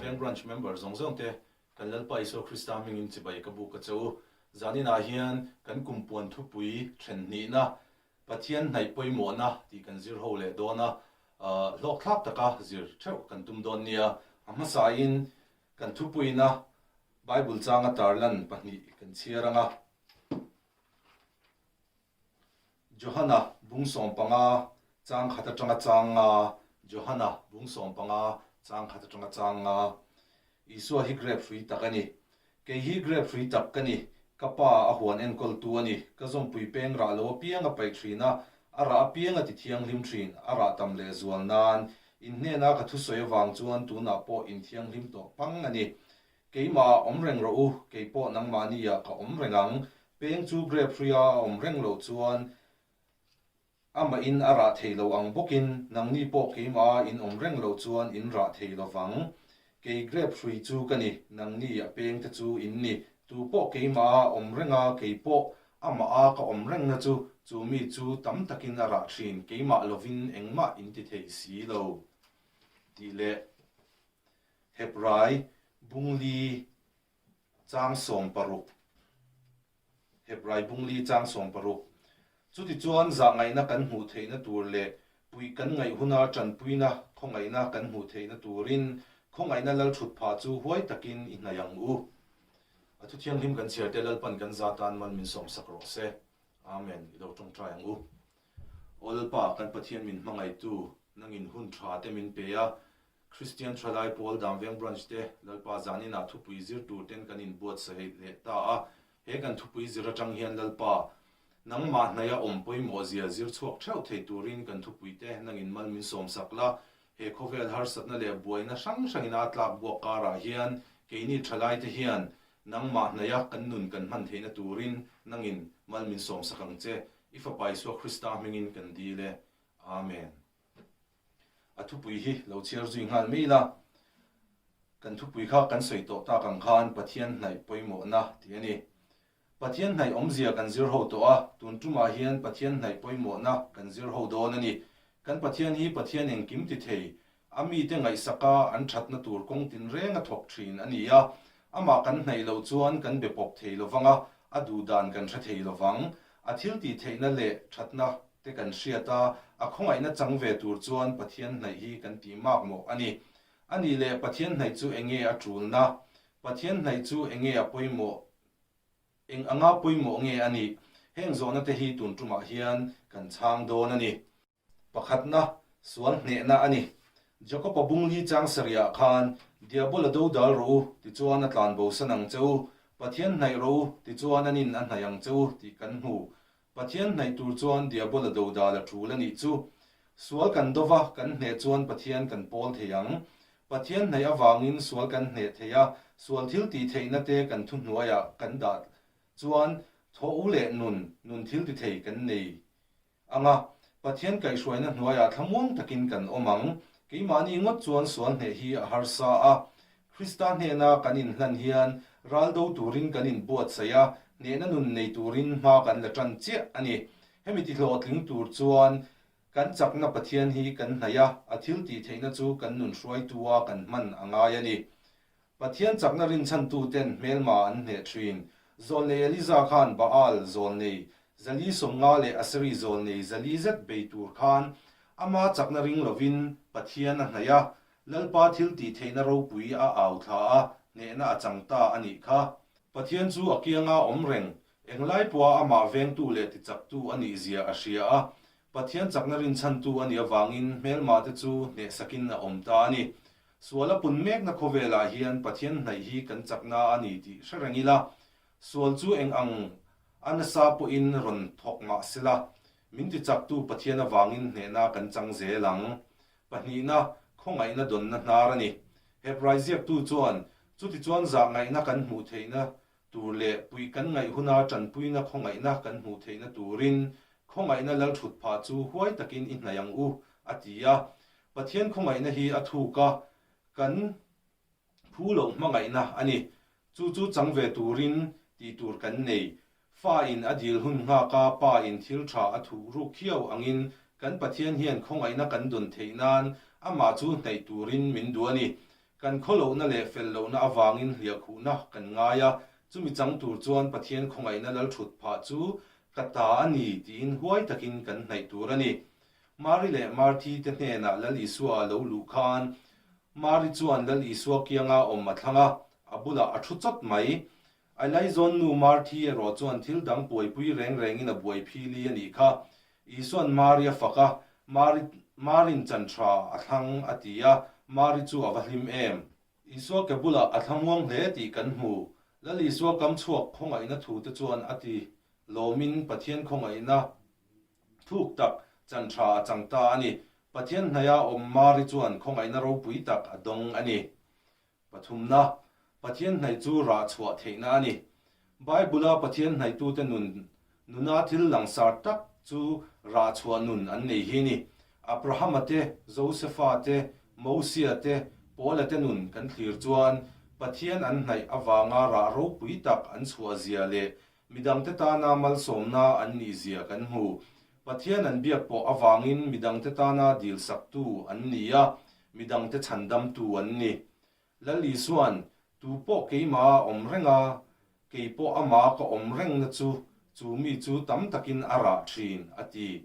Damveng Branch member zawng zawng te kan Lalpa Isua Krista hmingin chibai ka buk a che u. Zaninah hian kan kumpuan thupui then hnihna Pathian hnaih pawimawhna tih kan zir ho leh dawn a, hlawkthlak taka zir theuh kan tum dawn nia. A hmasain kan thupuina Bible changa tarlan pahnih kan chhiar ang a. Johana bung 15 chang khat atanga chang nga Johana bung 15 chang khat atanga chang nga Isua hi grep hrui tak a ni. Kei hi grep hrui tak ka ni. Ka pa a huan enkawltu a ni. Ka zawmpui peng rah lo apiang a paih thin a, a rah apiang a ti thianghlim thin, a rah tam leh zual nan. In hnena ka thusawi avang chuan tunah pawh in thianghlim tawh pang a ni. Keimah ah awm reng rawh u, kei pawh nangmahni ah ka awm reng ang. Peng chu grep hruia a awm reng loh chuan amah in a rah thei lo ang bawkin nangni pawh keimah ah in awm reng loh chuan in rah thei lo vang. Kei grep hrui chu ka ni, nangni a peng te chu in ni. Tu pawh keimah ah awm reng a, kei pawh amah ah ka awm rengna chu, chu mi chu tam takin a rah thin, keimah lovin engmah in ti thei si lo. Tih leh. Hebrai bungli chang 16 Hebrai bungli chang 16 Chutichuan zahngaihna kan hmuh theihna tur leh puih kan ngaih huna tanpuina khawngaihna kan hmuh theihna turin khawngaihna lal thut phah chu huai takin i hnaih ang u. A thu thianghlim kan chhiar te Lalpan kan za tan mal min sawmsak rawh se. Amen. I lo tawngtai ang u. Aw Lalpa, kan Pathian min hmangaihtu, nangin hun tha te min pe a, Kristian Thalai Pawl Damveng Branch te Lalpa zaninah thupui zir tur ten kan inbuatsaih leh ta a, he kan thupui zir atang hian Lalpa nangmah hnaia awm pawimawh zia zir chhuak theuh thei turin kan thupui te nangin mal min sawmsak la, he khawvel harsatna leh buaina hrang hrangin a tlak buak karah hian keini thalai te hian nangmah hnaia kan nun kan hman theihna turin nangin mal min sawmsak ang che, i Fapa Isua Krista hmingin kan dil e. Amen. A thupui hi lo chhiar zui nghal mai ila, kan thupui kha kan sawi tawh tak ang khan Pathian hnaih pawimawhna tih a ni. Pathian hnaih awmzia kan zir ho tawh a, tun tumah hian Pathian hnaih pawimawhna kan zir ho dawn a ni. Kan Pathian hi Pathian engkim ti thei, a mite ngaihsaka an thatna tur kawng tinreng a thawk thin a ni a. Amah kan hnaih loh chuan kan be pawp thei lovang a, a duhdan kan hre thei lovang. A thil tih theihna leh thatna te kan hriat a, a khawngaihna chang ve tur chuan Pathian hnaih hi kan tih mak mawh a ni. A nih leh Pathian hnaih chu enge a tulna? Pathian hnaih chu enge a pawimawh? Eng anga pawimawh nge a nih? Heng zawhna te hi tun tumah hian kan chhang dawn a ni. Pakhatna, sual hnehna a ni. Jakob-a bungli chang sarihah khan, Diabola do dal rawh u, tichuan a tlan bosan ang che u. Pathian hnaih rawh u, tichuan a nin a hnaih ang che u, tih kan hmu. Pathian hnaih tur chuan Diabola dodal a tul a nih chu. Sual kan dova kan hneh chuan Pathian kan pawl thei ang. Pathian hnaih avangin sual kan hneh thei a, sual thil tih theihna te kan thuhnuaiah kan dah chuan thaw u leh nun, nun thil ti thei kan nei ang a. Pathian kaihhruaina hnuaiah thlamuang takin kan awm ang. Keimahni ngawt chuan sual hneh hi a harsa a. Krista hnena kan inhlan hian ral do turin kan inbuatsaih a, hnehna nun nei turin hma kan la tan chiah a ni. Hemi tihlawhtling tur chuan kan chakna Pathian hi kan hnaih a, a thil tih theihna chu kan nun hruaitua kan hman a ngai a ni. Pathian chakna rinchhantuten hmelma an hneh thin. Zawlnei Eliza khan Baal zawlnei zali 50 leh Aseri zawlnei zali zet bei tur khan ama chakna ring lovin Pathian a hnaih a, Lalpa thil tih theihna ropui a au thla a, hnehna a chang ta a nih kha. Pathian chu a kianga awm reng, englai pawha amah vengtu leh tichaktu a nih zia a hria a, Pathian chakna rinchhantu a nih avangin hmelmahte chu hnehsakin a awm ta a ni. Sual a pun mekna khawvelah hian Pathian hnaih hi kan chakna a ni tih hre reng ila, sual chu eng ang a nasa pawhin rawn thawk mah sela, min tichaktu Pathian avangin hnehna kan chang zel ang. Pahnihna, khawngaihna dawnna hnar a ni. Hebrai ziaktu chuan, Chutichuan zahngaihna kan hmuh theihna tur leh puih kan ngaih huna tanpuina khawngaihna kan hmuh theihna turin khawngaihna lal thut phah chu huai takin i hnaih ang u, a ti a. Pathian khawngaihna hi a thuk a, kan phu loh hmangaihna a ni. Chu chu chang ve turin tih tur kan nei. Fa in a dil hun nghak a, pa in thil tha a thuh ruk khiau angin kan Pathian hian khawngaihna kan dawn theih nan amah chu hnaih turin min duh a ni. Kan khawlohna leh fel lohna avangin hliahkhuhna kan ngai a, chumi chang tur chuan Pathian khawngaihna lalthut phah chu ka ta a ni tiin huai takin kan hnaih tur a ni. Mari leh Marthi te hnenah Lal Isua a lo luh khan Mari chuan Lal Isua kianga awm a thlang a, a bulah a thu chawt mai. A laizawn nu Marthi erawh chuan thil dang buaipui reng rengin a buai phili a nih kha. Isua'n Mari a fak a, Mari, Marin chan tha a thlang a ti a, Mari chu a va hlim em? Isua ke bulah a thlamuang hle tih kan hmu. Lal Isua kam chhuak khawngaihna thu te chuan a ti lawmin Pathian khawngaihna thuk tak chan tha a chang ta a ni. Pathian hnaia awm Mari chuan khawngaihna ropui tak a dawng a ni. Pathumna, Pathian hnaih chu rah chhuah theihna a ni. Bible-a Pathian hnaihtute nun nuna thil langsar tak chu rah chhuah nun an nei hi ni. Abrahama te, Josefa te, Mosia te, Paula te nun kan thlir chuan Pathian an hnaih avanga rah ropui tak an chhuah zia leh midangte tana malsawmna an nih zia kan hmu. Pathian an biak pawh avangin midangte tana dilsaktu an ni a, midangte chhandamtu an ni. Lal Isua'n, Tu pawh keimah a awm reng a, kei pawh amah ka awm rengna chu, chu mi chu tam takin a rah thin, a ti.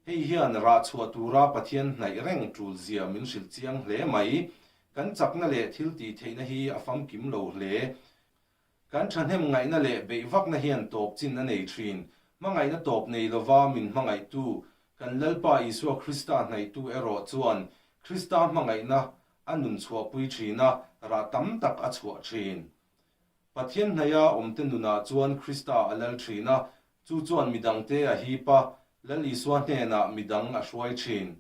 Hei hian rah chhuah tura Pathian hnaih reng tul zia min hrilh chiang hle mai. Kan chakna leh thil tih theihna hi a famkim lo hle. Kan thahnem ngaihna leh beih vakna hian tawp chin a nei thin. Hmangaihna tawp nei lova min hmangaihtu, kan Lalpa Isua Krista hnaihtu erawh chuan Krista hmangaihna a nun chhuahpui thin a, rah tam tak a chhuah thin. Pathian hnaia awmte nunah chuan Krista a lal thin a, chu chuan midangte a hip a, Lal Isua hnenah midang a hruai thin.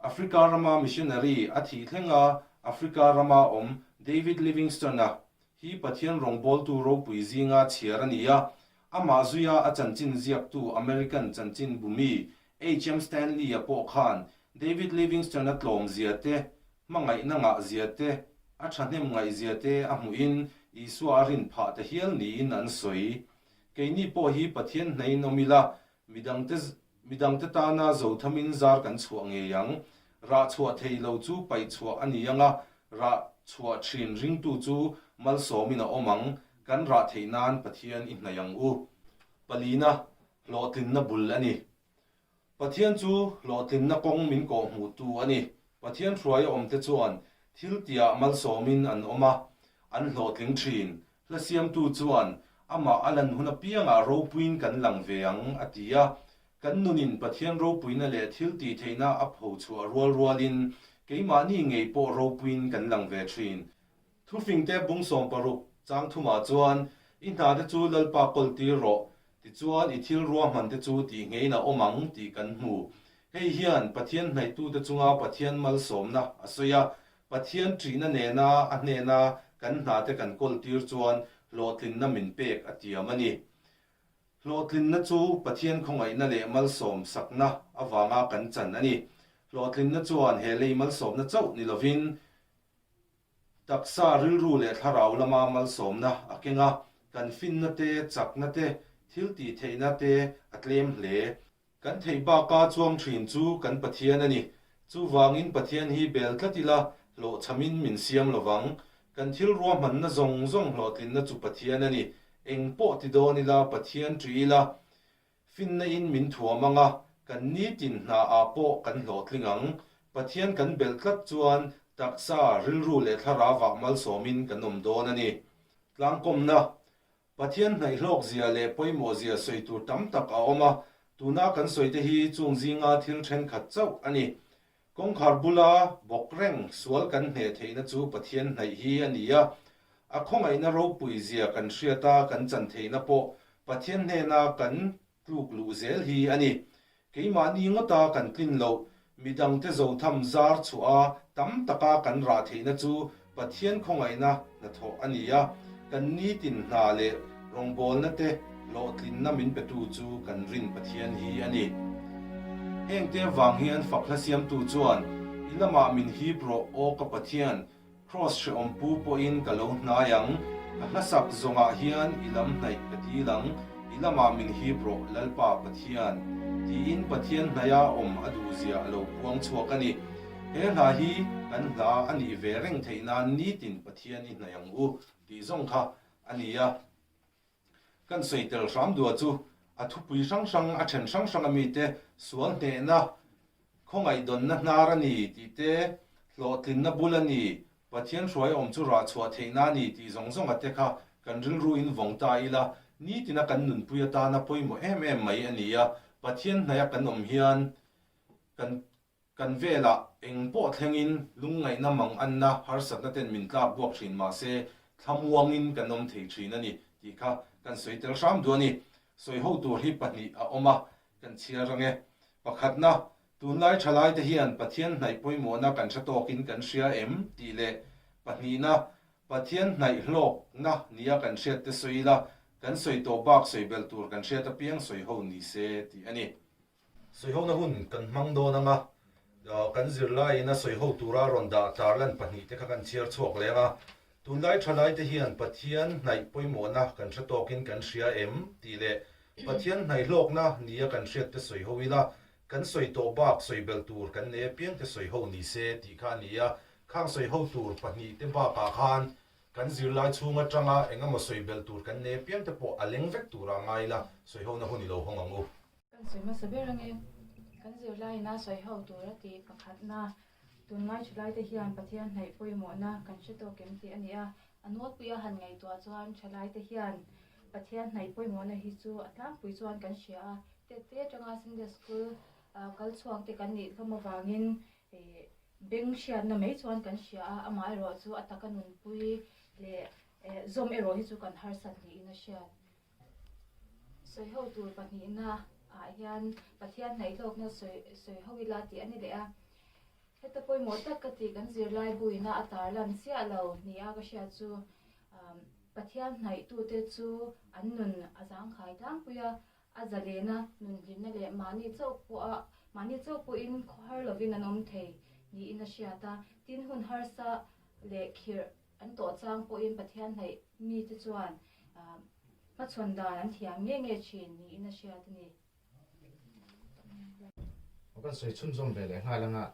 Africa rama missionary a thih thlenga Africa rama awm David Livingstone-a hi Pathian rawngbawltu ropui zinga chhiar a ni a. Amah zuia a chanchin ziaktu American chanchin bumi HM Stanley-a pawh khan David Livingstone-a tlawmzia te, hmangaihna ngahzia te, a thahnem ngaihzia te a hmuhin Isua a rin phah ta hial niin an sawi. Keini pawh hi Pathian hnaiin awm ila, midangte Midangte tana zothamin zar kan chhuah ngei ang. Rah chhuah thei lo chu paih chhuah a ni ang a, rah chhuah thin ringtu chu malsawmin a awm ang. Kan rah theih nan Pathian i hnaih ang u. Palina, hlawhtlinna bul a ni. Pathian chu hlawhtlinna kawng min kawhhmuhtu a ni. Pathian hruaia awmte chuan thil tiah malsawmin an awm a, an hlawhtling thin. Hla siamtu chuan, Amah a lan hun apiangah ropuiin kan lang ve ang, a ti a. Kan nunin Pathian ropuina leh thil tihtheihna a pho chhuah rual rualin keimahni ngei pawh ropuiin kan lang ve thin. Thufingte bung 60 chang thumah chuan, I hnate chu Lalpa kawltir rawh, tichuan i thil ruahmante chu tih ngeiin a awm ang tih kan hmu. Hei hian Pathian hnaihtute chunga Pathian malsawmna a sawi a, Pathian ṭihna nena a hnena kan hnate kan kawltir chuan hlawhtlinna min pek a tiam a ni. Hlawhtlinna chu Pathian khawngaihna leh malsawm sakna avanga kan chan a ni. Hlawhtlinna chuan he lei malsawmna chauh ni lovin taksa, rilru leh thlarau lama malsawmna a keng a, kan finna te, chakna te, thil tihtheihna te a tlem hle. Kan theih baka chuang thin chu kan Pathian a ni. Chuvangin Pathian hi bel tlat ila, hlawhchhamin min siam lovang. Kan thil ruahmanna zawng zawng hlawhtlinna chu Pathian a ni. Eng pawh ti dawn ila, Pathian ṭih ila, finna in min thuam ang a, kan nitin hna ah pawh kan hlawhtling ang. Pathian kan belh tlat chuan taksa, rilru leh thlarauah malsawmin kan awm dawn a ni. Tlangkawmna Pathian hnaihhlawk zia leh pawimawh zia sawi tur tam tak a awm a, tuna kan sawi te hi chung zinga thil thenkhat chauh a ni. Kawngkhar bula bawk reng sual kan hneh theihna chu Pathian hnaih hi a ni a, a khawngaihna ropui zia kan hriat a kan chan theihna pawh Pathian hnena kan tluk luh zel hi a ni. Keimahni ngawta kan tlin loh, midangte zotham zar chhuah a tam taka kan rah theihna chu Pathian khawngaihna hnathawh a ni a, kan nitin hna leh rawngbawlna te hlawhtlinna min petu chu kan rin Pathian hi a ni. Hengte avang hian fak hla siamtu chuan, I lamah min hip rawh aw ka Pathian, Kraws hrehawm pu pawhin ka lo hnai ang, ka hlasak zawngah hian i lam hnaih ka dil ang, i lamah min hip rawh Lalpa Pathian. Tiin Pathian hnaiha awm a duhzia a lo puang chhuak a ni. He hla hi kan hla a nih ve reng theih nan nitin Pathian i hnaih ang u tih zawng kha a ni a. Kan sawi tel hram dua chu a thupui hrang hrang a then hrang hrang a mite sual hnehna, khawngaihdawnna hnar a ni tih te, hlawhtlinna bul a ni, Pathian hruai awm chu rah chhuah theihna a ni tih zawng zawng a te kha kan rilru in vawng ta ila, nitina kan nunpui atana pawimawh em em mai a ni a, Pathian hnaih a kan awm hian kan Kan velah eng pawh thlengin lungngaihna mang anna harsatna ten min tlak buak thin mahse thlamuangin kan awm thei thin a ni tih kha kan sawi tel hram duh a ni. Sawi ho tur hi pahnih a awm a, kan chhiar ang e. Pakhatna, tunlai thalaite hian Pathian hnaih pawimawhna kan hre tawkin kan hria em tih leh pahnihna, Pathian hnaih hlawkna nia kan hriat te sawi ila, kan sawi tawh bak sawi belh tur kan hriat apiang sawi ho ni se tih a ni. Sawihona hun kan hmang dawn anga kan zirlaiin a sawiho tura rawn dah tarlan pahnihte kha kan chhiar chhuak leng a. Tunlai thalaite hian Pathian hnaih pawimawhna kan hre tawkin kan hria em tih leh Pathian hnaihhlawkna nia kan hriatte sawiho ila, kan sawi tawh bak sawi belh tur kan nei apiangte sawiho ni se tih kha a ni a. Khang sawiho tur pahnihte bakah khan kan zirlai chhung atanga eng emaw sawi belh tur kan nei apiangte pawh a leng vek tura ngai ila sawihona hun i lo hawng ang u. Kan sawi hmasa ber ange, kan zirlaiin a sawi ho tur a tih pakhatna, tunlai thalaite hian Pathian hnaih pawimawhna kan hre tawk em tih a ni a, a nawlpuia han ngaihtuah chuan thalaite hian Pathian hnaih pawimawhna hi chu a tlangpui chuan kan hria a, tette atanga Sunday School kal chhuak te kan nih hlawm avangin beng hriatna mai chuan kan hria a, amaherawh chu a taka nunpui leh zawm erawh hi chu kan harsat niin a hriat. Sawiho tur pahnihna ah hian Pathian hnaihhlawkna sawi sawiho ila tih a ni leh a. Heta pawimawh tak ka tih kan zirlai buina a tarlan chiah lo nia ka hriat chu Pathian hnaihtute chu an nun a zangkhai tlangpui a, a zalena nun hlimna leh mahni chauh pawha mahni chauh pawhin khawhar lovin an awm thei niin a hriat a. Tin, hun harsa leh khirh An tawh chang pawhin Pathian hnaih mite chuan hmachhawn dan an thiam nge nge thin niin a hriat a ni. Aw kan sawi chhunzawm ve leh nghal anga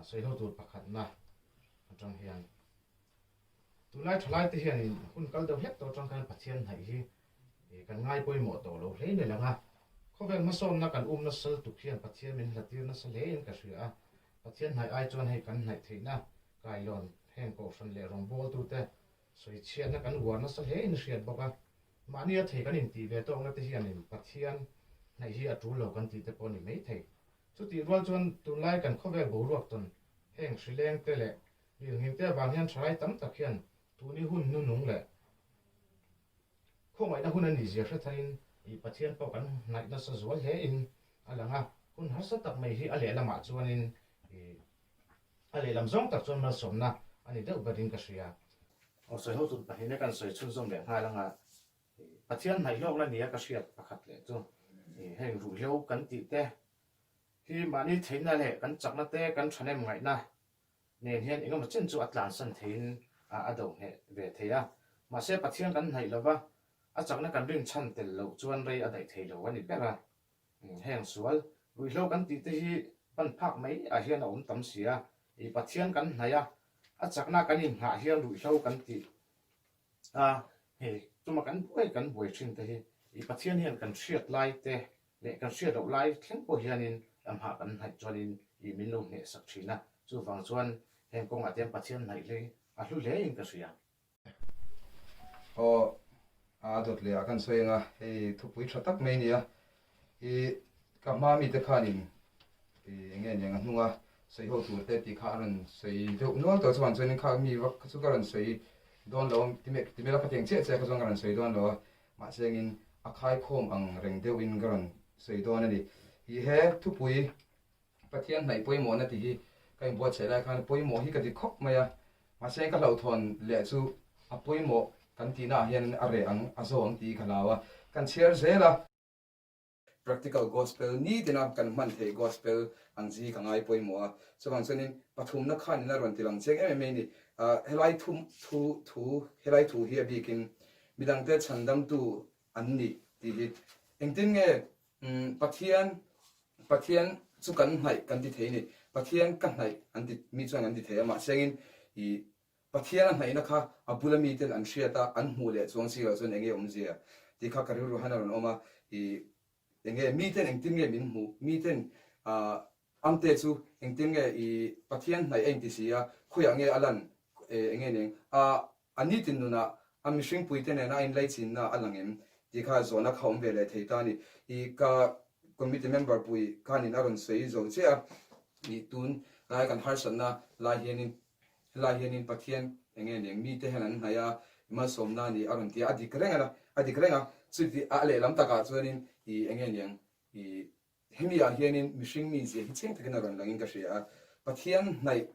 sawi ho tur pakhatna atang hian tunlai thalai te hianin hun kal deuh hlek tawh atang khan Pathian hnaih hi kan ngai pawimawh tawh lo hle mai lang a, khawvel hmasawnna kan um nasa lutuk hian Pathian min hlatir nasa hlein ka hria a, Pathian hnaih ai chuan hei kan hnaih theihna Kailawn, heng kohhran leh rawngbawltute sawichhiatna kan uar nasa hle in hriat bawk a, mahni a thei kan intih ve tawkna te hianin Pathian hnaih hi a tul lo kan tih te pawh a ni mai thei. Chutih rual chuan tunlai kan khawvel boruak tawn heng hrileng te leh lirnghing te avang hian thalai tam tak hian tuni hun nunung leh Khawngaihna hun a nih zia hre tharin i Pathian pawh kan hnaih nasa zual hle in a lang a, hun harsa tak mai hi a lehlamah chuanin i a lehlam zawng tak chuan malsawmna a ni deuh berin ka hria. Aw sawi ho tur pahnihna kan sawi chhunzawm leh nghal anga i Pathian hnaihhlawkna nia ka hriat pakhat leh chu i heng ruihhlo kan tih te hi mahni theihna leh kan chakna te kan thahnem ngaihna nen hian engemaw chen chu a tlansan theiin a do hneh ve thei a. Mahse Pathian kan hnaih lova, a chakna kan rinchhan tel loh chuan rei a daih thei lo a ni ber a. Heng sual, ruihhlo kan tih te hi pan phak mai ah hian a awm tam si a. I Pathian kan hnaih a, a chakna kan inghah hian ruihhlo kan tih a, hei tuma kan buai kan buai thin te hi i Pathian hian kan hriat lai te leh kan hriat loh lai thleng pawh hianin amah kan hnaih chuanin i min lo hneh sak thin a, chuvang chuan heng kawngah te hian Pathian hnaih hlei a hlu hle in ka hria. Aw a dawt leh ah kan sawi anga hei thupui tha tak mai nia i ka hma mite khanin i enge niang a hnunga sawi ho tur te tih kha a rawn sawi deuh nual tawh chuan chuanin kha mi vak kha chu ka rawn sawi dawn lo timela kha tiang chiah chiah kha chuan ka rawn sawi dawn lo a Mahse engin a khaikhawm ang reng deuhin ka rawn sawi dawn a ni. I he thupui Pathian hnaih pawimawhna tih hi ka inbuatsaih lai khan pawimawh hi ka ti khawp mai a. Mahse ka hlauhthawn leh chu a pawimawh kan tihnaah hian a reh ang, a zo ang tih hi ka hlau a. Kan chhiar zel a. Practical Gospel nitina kan hman theih Gospel ang chi hi ka ngai pawimawh a, chuvang chuanin pathumna khanin a rawn ti lang chiang em em mai a ni. Helai thu thu thu helai thu hi a bikin midangte chhandamtu an ni tih hi engtin nge Pathian Pathian chu kan hnaih kan ti thei a ni. Pathian ka hnaih an ti mi chuan an ti thei a, mahsengin i Pathian a hnaihna kha a bula miten an hriat a, an hmuh leh chuang si loh chuan enge awmzia tih kha ka rilru hian a rawn awm a, i enge miten engtin nge min hmuh, miten ah Amte chu engtin nge i Pathian hnaih a inti si a, khawiah nge a lan enge ning a, a nitin nunah a mihringpuite nena a inlaichinna a lang em tih kha zawhna kha awm ve leh thei ta a ni. I ka committee member pui khanin a rawn sawi zo che a, i tun lai kan harsatna lai hianin helai hianin Pathian enge ning mite hian an hnaih a, malsawmna a ni a rawn ti a, a dik reng a, a dik reng a, chuti a lehlam takah chuanin i enge ning i Hemi ah hianin mihring mi zia hi cheng takin a rawn langin ka hria a, Pathian hnaih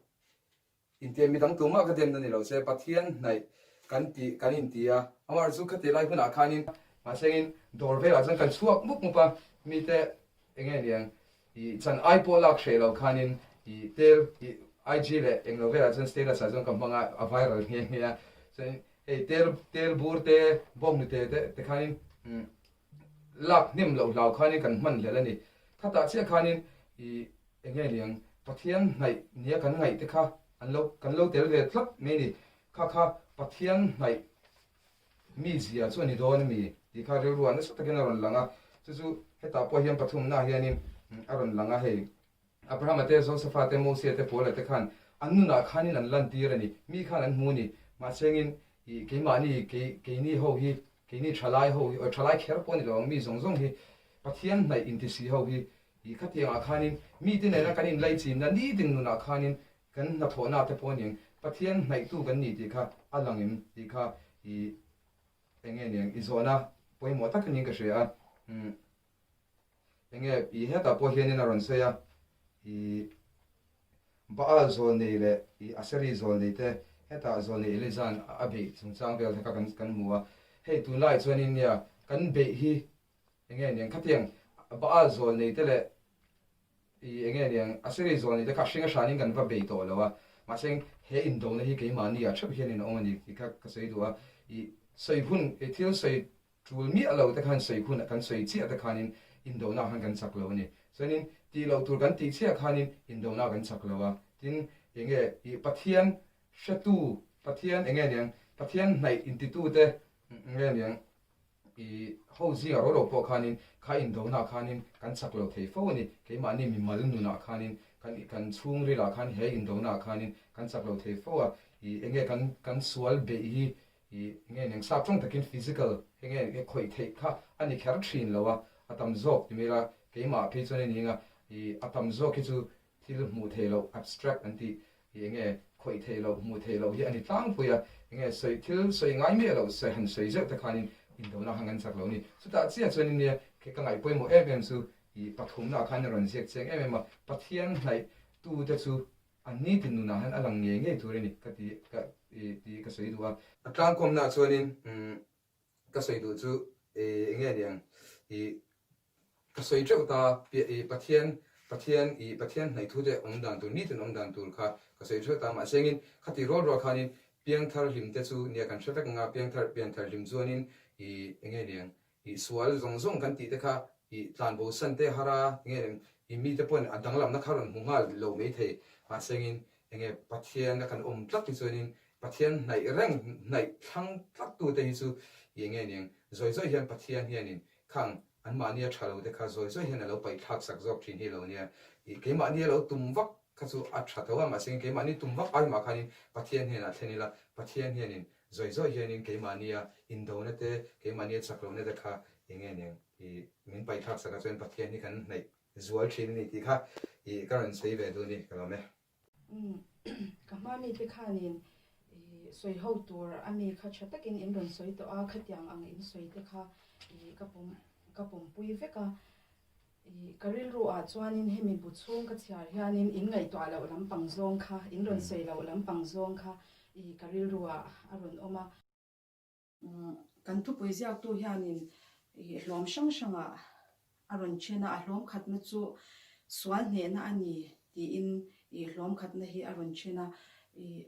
intia midang tumah ka demna ni lo se, Pathian hnaih kan ti kan inti a, amaherawhchu chu khati lai hunah khanin mahsengin dawr velah chuan kan chhuak mup mup a, mite enge niang i chan ai pawh lak hreh lo khanin i tel i IG leh englo velah chuan status ah chuan ka hmang a, a viral nghe nghe a, chuan hei tel tel bur te bawnghnute te te khanin Lak hnem loh hlau khanin kan hman hlel a ni. Khatah chiah khanin i eng nge niang Pathian hnaih nia kan ngaih te kha an lo kan lo tel ve tlat mai a ni. Kha kha Pathian hnaih mi zia chu a ni dawn a mi tih kha rilruah nasa takin a rawn lang a. Chu chu hetah pawh hian pathumnaah hianin a rawn lang a hei. Abrahama te, Josefa te, Mosia te, Paula te khan an nunah khanin an lantir a ni. Mi khan an hmu a ni. Mahsengin i keimahni, kei, keini ho hi, keini thalai ho hi, aw thalai kher pawh a ni lo ang, mi zawng zawng hi, Pathian hnaih intisi ho hi, i khatiangah khanin mite nena kan inlaichinna nitin nunah khanin kan hnathawhna te pawh a ni ang, Pathian hnaihtu kan ni tih kha a lang em tih kha i eng nge niang, i zawhna pawimawh tak a niin ka hria a. Umm. Enge i hetah pawh hianin a rawn sawi a, i Baal zawlnei leh i Aseri zawlnei te hetah zawlnei Eliza'n a beih chungchang vel te kha kan kan hmu a. Hei tunlai chuanin nia kan beih hi enge niang khatiang Baal zawlnei te leh i enge niang Aseri zawlnei te kha a hring a hranin kan va bei tawh lo a, mahse he indona hi keimahni ah theuh hianin a awm a ni tih kha ka sawi duh a, i sawi hun i thil sawi Tul miah lo te khan sawi hun kan sawi chiah te khanin indona khan kan chak lo a ni. Chuanin tih loh tur kan tih chiah khanin indona kan chak lo a. Tin, enge i Pathian hretu, Pathian enge niang, Pathian hnaih intitute enge niang i ho zingah ro lo pawh khanin kha indona khanin kan chak lo thei fo a ni. Keimahni mimal nunah khanin kan kan chhungrilah khan he indona khanin kan chak lo thei fo a. I enge kan kan sual beih hi I nge eng sap tawng takin physical enge eng khawih theih kha a ni kher thin lo a, a tam zawk ti mai ila keimah phei chuan a ni eng a, i a tam zawk hi chu thil hmuh theih loh abstract an tih i enge khawih theih loh hmuh theih loh hi a ni tlangpui a, enge sawi thil sawi ngai miah loh sawi han sawi zeuh te khanin indona kha ngan chak lo a ni. Chutah chiah chuan nia khi ka ngaih pawimawh em em chu i pathumnaah khan a rawn ziak chiang em em a, Pathian hnaih tu te chu A nitin nunah hian a lang ngei ngei tur a ni ka ti ka ti ka sawi duh a. A tlangkawmnaah chuanin ka sawi duh chu eng nge niang i ka sawi teuh ta i Pathian Pathian i Pathian hnaih thu te awm dan tur nitin awm dan tur kha ka sawi teuh ta mahse engin khati rual rual khanin piangthar hlim te chu nia kan hre vek ang a piangthar pianthar hlim chuanin i eng nge niang I sual zawng zawng kan tih te kha i tlan bo san te har a, enge i mite pawn a danglamna kha rawn hmu nghal lo mai thei. Mahse engin enge Pathian a kan awm tlat hi chuanin Pathian hnaih reng hnaih thlang tlat tu te hi chu i enge niang zawi zawi hian Pathian hianin khang anmahni a tha lo te kha zawi zawi hian a lo paih thlak sak zawk thin hi lo nia. I keimahni a lo tum vak kha chu a tha tho a, mahse keimahni tum vak ai mah khanin Pathian hnenah thlen ila Pathian hianin Zawi zawi hianin keimahnia indona te, keimahnia chak lohna te kha eng nge niang i min paihthlak sak a chuan Pathian hi kan hnaih zual thin a ni tih kha i ka rawn sawi ve duh a ni, ka lawm e. Umm ka hma mite khanin i sawi ho tur a mi kha tha takin in rawn sawi tawh a, khatiang ang in sawi te kha i ka pawm ka pawmpui vek a. I ka rilru ah chuanin hemi bu chhung ka chhiar hianin in ngaihtuah loh lampang zawng kha, in rawn sawi loh lampang zawng kha i ka rilru ah a rawn awm a. Kan thupui ziaktu hianin i hlawm hrang hrangah a rawn then a, a hlawm khatna chu sual hnehna a ni tiin i hlawm khatna hi a rawn then a. I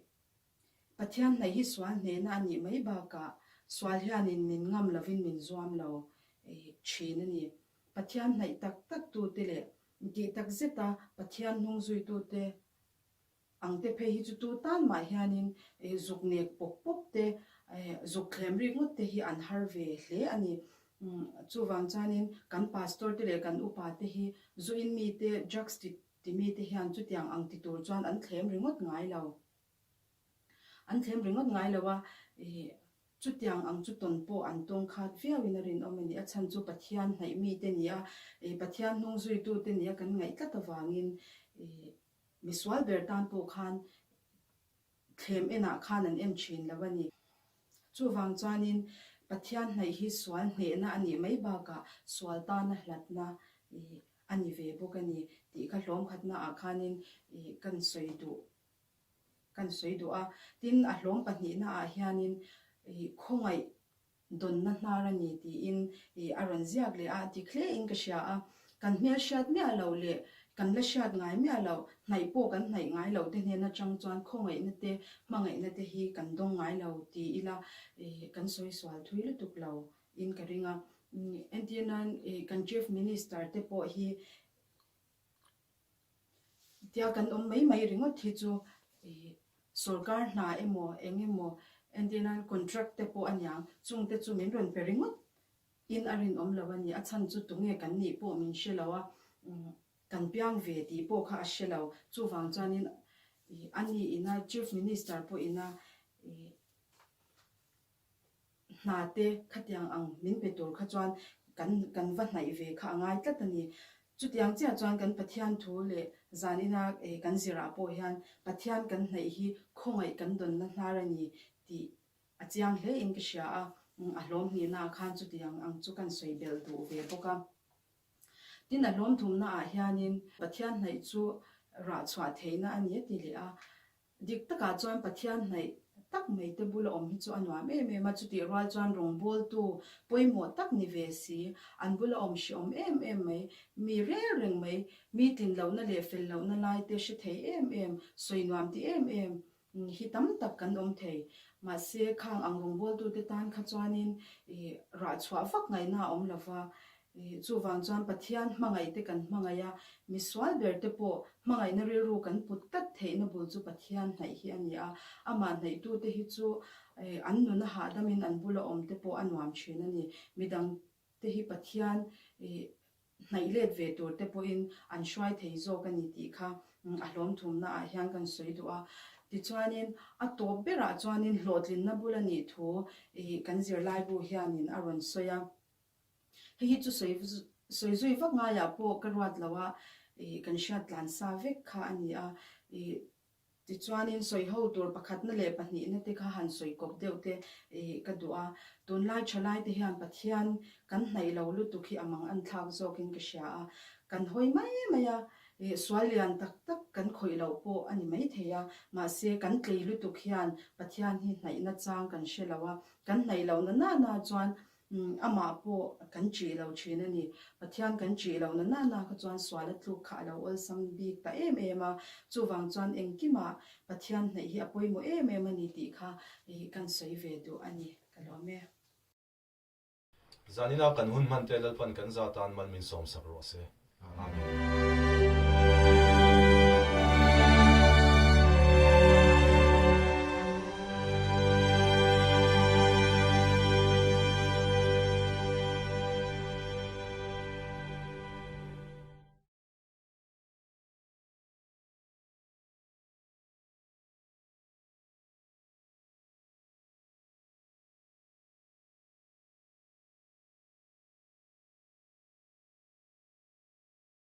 Pathian hnaih hi sual hnehna a nih mai bakah sual hianin min ngam lovin min zuam lo thin a ni. Pathian hnaih tak tak tute leh Tih tak zeta Pathian hnung zuitute ang te phei hi chu tu tan mah hianin zuk nek pawp pawp te, zuk thlem rik ngawt te hi an har ve hle a ni. Chuvang chuanin kan pastor te leh kan upa te hi zu in mite, drugs ti ti mite hian chutiang ang ti tur chuan an thlem ringawt ngai lo. An thlem ringawt ngai lo a, chutiang ang chu tawn pawh an tawng khat viauin a rinawm a ni. A chhan chu Pathian hnaih mite nia, Pathian hnung zuitute nia kan ngaih tlat avangin misual ber tan pawh khan thlem enah khan an en thin lo a ni. Chuvang chuanin Pathian hnaih hi sual hnehna a nih mai bakah sual tana hlatna a ni ve bawk a ni tih kha hlawm khatnaah khanin kan sawi duh kan sawi duh a. Tin, a hlawm pahnihnaah hianin khawngaih dawnna hnar a ni tiin a rawn ziak leh a, dik hlein ka hria a. Kan hmel hriat miah loh leh kan la hriat ngai miah loh, hnaih pawh kan hnaih ngai loh te hnen atang chuan khawngaihna te, hmangaihna te hi kan dawng ngai lo ti ila kan sawi sual thui lutuk lo in ka ring a. Entir nan kan Chief Minister te pawh hi Tia kan awm mai mai ringawt hi chu sorkar hna emaw eng emaw entir nan contract te pawh a niang chung te chu min rawn pe ringawt in a rinawm lo a ni. A chhan chu tunge kan nih pawh min hre lo a, kan piang ve tih pawh kha a hre lo. Chuvang chuanin a ni ina Chief Minister pawh ina Hna te khatiang ang min pe tur kha chuan kan kan va hnaih ve kha a ngai tlat a ni. Chutiang chiah chuan kan Pathian thu leh zan ina kan zirah pawh hian Pathian kan hnaih hi khawngaih kan dawnna hnar a ni tih a chiang hle in ka hria a, a hlawm hnihnaah khan chutiang ang chu kan sawi belh duh ve bawk a. Tin a hlawm thumnaah hianin Pathian hnaih chu rah chhuah theihna a ni a ti leh a, Dik takah chuan Pathian hnaih tak mai te bula awm hi chu a nuam em em a, chutih rual chuan rawngbawltu pawimawh tak ni ve si, an bula awm hrehawm em em mai, mi rel reng mai, mi tlin lohna leh fel lohna lai te hre thei em em, sawi nuam ti em em hi tam tak kan awm thei. Mahse, khang ang rawngbawltute tan kha chuanin rah chhuah vak ngaihna a awm lova, Chuvang chuan Pathian hmangaih te kan hmangaih a, misual ber te pawh hmangaihna rilru kan put tlat theihna bul chu Pathian hnaih hi a ni a. Amah hnaihtute hi chu an nun a hahdamin an bula awm te pawh a nuam thin a ni. Midang te hi Pathian hnaih let ve tur te pawhin an hruai thei zawk a ni tih kha a hlawm thumna ah hian kan sawi duh a. Tichuanin a tawp berah chuanin hlawhtlinna bul a nih thu kan zirlaibu hianin a rawn sawi a. Hei hi chu sawi sawi zui vak ngaiah pawh ka ruat lo a, ih kan hriat tlan sa vek kha a ni a. Ih tichuanin sawi ho tur pakhatna leh pahnihna te kha han sawi kawp deuh te ih ka duh a. Tunlai thalai te hian Pathian kan hnaih lo lutuk hi a mang an thlak zawkin ka hria a. Kan hawi mai mai a, ih sual lian tak tak kan khawih loh pawh a ni maithei a. Mahse kan tlei lutuk hian Pathian hi hnaihna chang kan hre lo a, kan hnaih lohna nana chuan Amah pawh kan ṭih lo ṭhin a ni. Pathian kan ṭih lohna nana kha chuan sual a tluk kha a lo awlsam bik ta em em a. Chuvang chuan engkimah Pathian hnaih hi a pawimawh em em a ni tih kha kan sawi ve duh a ni. Ka lawm e. Zanina kan hun hman te Lalpan kan za tan mal min sawmsak rawh se. Amen.